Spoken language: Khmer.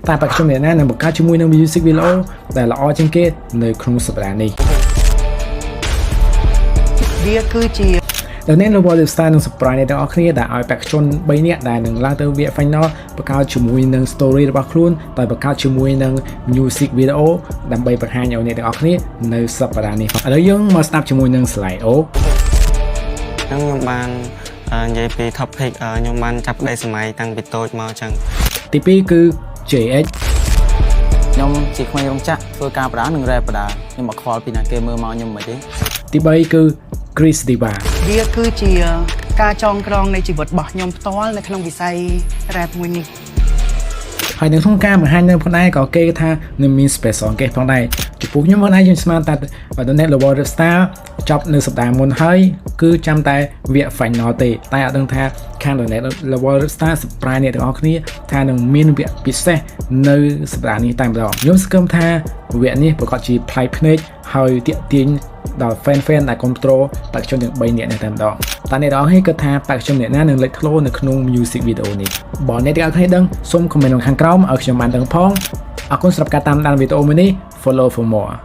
តែបេក្ខជនអ្នកណានឹងបង្កើតជាមួយនឹង music video ដែលល្អជាងគេនៅក្នុងសប្តាហ៍នេះ? វាគឺជា ដែលអ្នក Level Star នឹង surprise អ្នកទាំងអស់គ្នាដែលឲ្យបេក្ខជន3នាក់ដែលនឹងឡើងទៅវគ្គ final បង្កើតជាមួយនឹង story របស់ខ្លួនដោយបង្កើតជាមួយនឹង music video ដើម្បីបង្ហាញឲ្យអ្នកទាំងអស់គ្នានៅសប្តាហ៍នេះឥឡូវយើងមកស្ដាប់ជាមួយនឹង Slide O។ ហ្នឹងខ្ញុំបាននិយាយពី topic ខ្ញុំបានចាប់ក្តីសម័យតាំងពីតូចមកអញ្ចឹង។ ទី2គឺ JX។ ខ្ញុំជាក្មេងរោងចក្រធ្វើការបដានិង rap បដាខ្ញុំអត់ខ្វល់ពីណាគេមើលមកខ្ញុំមិនទេ។ ទី3គឺ Chris Diva។ វាគឺជាការចងក្រងនៃជីវិតរបស់ខ្ញុំផ្ទាល់នៅក្នុងវិស័យ rap មួយនេះ។ ហើយនៅក្នុងការបង្ហាញនៅផងដែរក៏គេថានឹងមាន special គេផងដែរចំពោះខ្ញុំផងដែរខ្ញុំស្មានតែបើ Next Level Star ចប់នៅសប្តាហ៍មុនហើយគឺចាំតែវគ្គ final ទេតែអត់ដឹងថាខាង The Next Level Star surprise អ្នកទាំងអស់គ្នាថានឹងមានវគ្គពិសេសនៅសប្តាហ៍នេះតែម្ដងខ្ញុំសង្ឃឹមថាវគ្គនេះប្រកាសជាប្លែកភ្នែកហើយទាក់ទាញដល់ fan fan ដែលគ្រប់គ្រងបេក្ខជនទាំង3នាក់នេះតែម្ដងតើអ្នកទាំងអស់គ្នាគិតថាបេក្ខជនអ្នកណានឹងលេចធ្លោនៅក្នុង music video នេះ?បើអ្នកទាំងអស់គ្នាដឹងសូម comment នៅខាងក្រោមឲ្យខ្ញុំបានដឹងផងអរគុណសម្រាប់ការតាមដានវីដេអូមួយនេះ។ Follow for more.